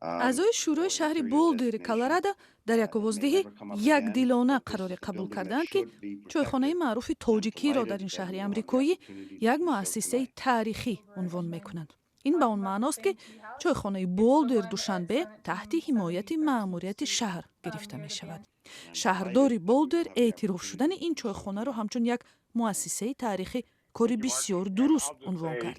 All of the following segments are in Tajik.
Аъзои шӯрои шаҳри Болдери Колорадо дар як овоздиҳӣ якдилона қароре қабул кардаанд, ки чойхонаи маъруфи тоҷикиро дар ин шаҳри амрикоӣ як муассисаи таърихӣ унвон мекунанд. Ин ба он маъност, ки чойхонаи Болдер Душанбе таҳти ҳимояти маъмурияти шаҳр гирифта мешавад. Шаҳрдори Болдер эътироф шудани ин чойхонаро ҳамчун як муассисаи таърихӣ кори бисёр дуруст унвон кард.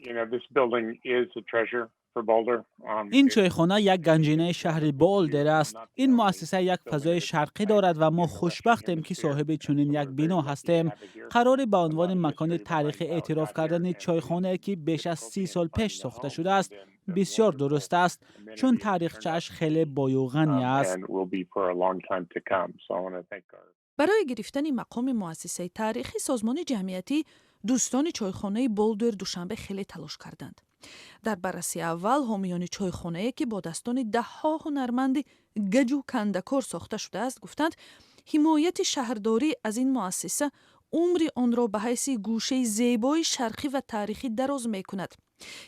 Ин чойхона як ганҷинаи шаҳри Болдер аст. Ин муассиса як фазои шарқӣ дорад ва мо хушбахтем, ки соҳиби чунин як бино ҳастем. Қарори ба унвони макони таърихӣ эътироф кардани чойхонае, ки беш аз 30 сол пеш сохта шудааст, бисёр дуруст аст, чун таърихчааш хеле бою ғанӣ аст. Барои гирифтани мақоми муассисаи таърихӣ созмони ҷамъиятии дӯстони чойхонаи Болдер Душанбе хеле талош карданд. Дар баррасии аввал ҳомиёни чойхонае, ки бо дастони даҳҳо ҳунарманди гаҷу кандакор сохта шудааст, гуфтанд, ҳимояти шаҳрдорӣ аз ин муассиса умри онро ба ҳайси гӯшаи зебои шарқӣ ва таърихӣ дароз мекунад.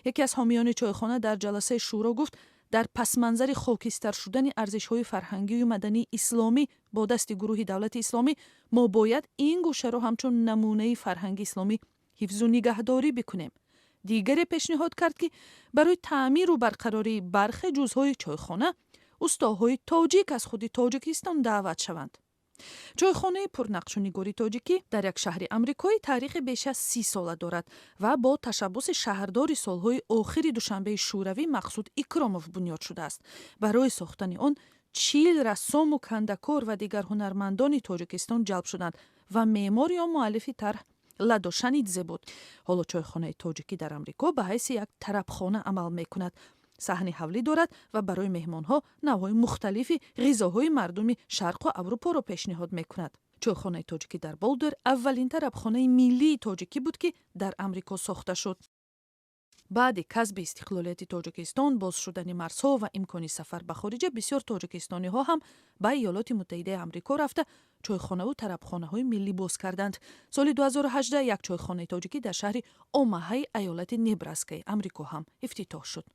Яке аз ҳомиёни чойхона дар ҷаласаи шӯро гуфт, дар пасманзари хокистар шудани арзишҳои фарҳангию мадании исломӣ бо дасти гурӯҳи Давлати Исломӣ мо бояд ин гӯшаро ҳамчун намунаи фарҳанги исломӣ ҳифзу нигаҳдорӣ бикунем. Дигаре пешниҳод кард, ки барои таъмиру барқарории бархе ҷузъҳои чойхона устоҳои тоҷик аз худи Тоҷикистон даъват шаванд. Чойхонаи пурнақшунигори тоҷикӣ дар як шаҳри амрикоӣ таърихи беш аз 30 сола дорад ва бо ташаббуси шаҳрдори солҳои охири Душанбеи Шӯравӣ Мақсуд Икромов бунёд шудааст. Барои сохтани он 40 рассому кандакор ва дигар ҳунармандони Тоҷикистон ҷалб шуданд ва меъмор ё муаллифи тарҳ Ладо Шанидзе буд. Ҳоло чойхонаи тоҷикӣ дар Амрико ба ҳайси як тарабхона амал мекунад, саҳни ҳавлӣ дорад ва барои меҳмонҳо навъҳои мухталифи ғизоҳои мардуми Шарқу Аврупоро пешниҳод мекунад. Чойхонаи тоҷикӣ дар Болдер аввалин тарабхонаи миллии тоҷикӣ буд, ки дар Амрико сохта шуд. Баъди касби истиқлолияти Тоҷикистон, боз шудани марзҳо ва имкони сафар ба хориҷа, бисёр тоҷикистониҳо ҳам ба Иёлоти Муттаҳидаи Амрико рафта, чойхонаву тарабхонаҳои миллӣ боз карданд. Соли 2018 як чойхонаи тоҷикӣ дар шаҳри Омаҳаи аёлати Небраскаи Амрико ҳам ифтитоҳ шуд.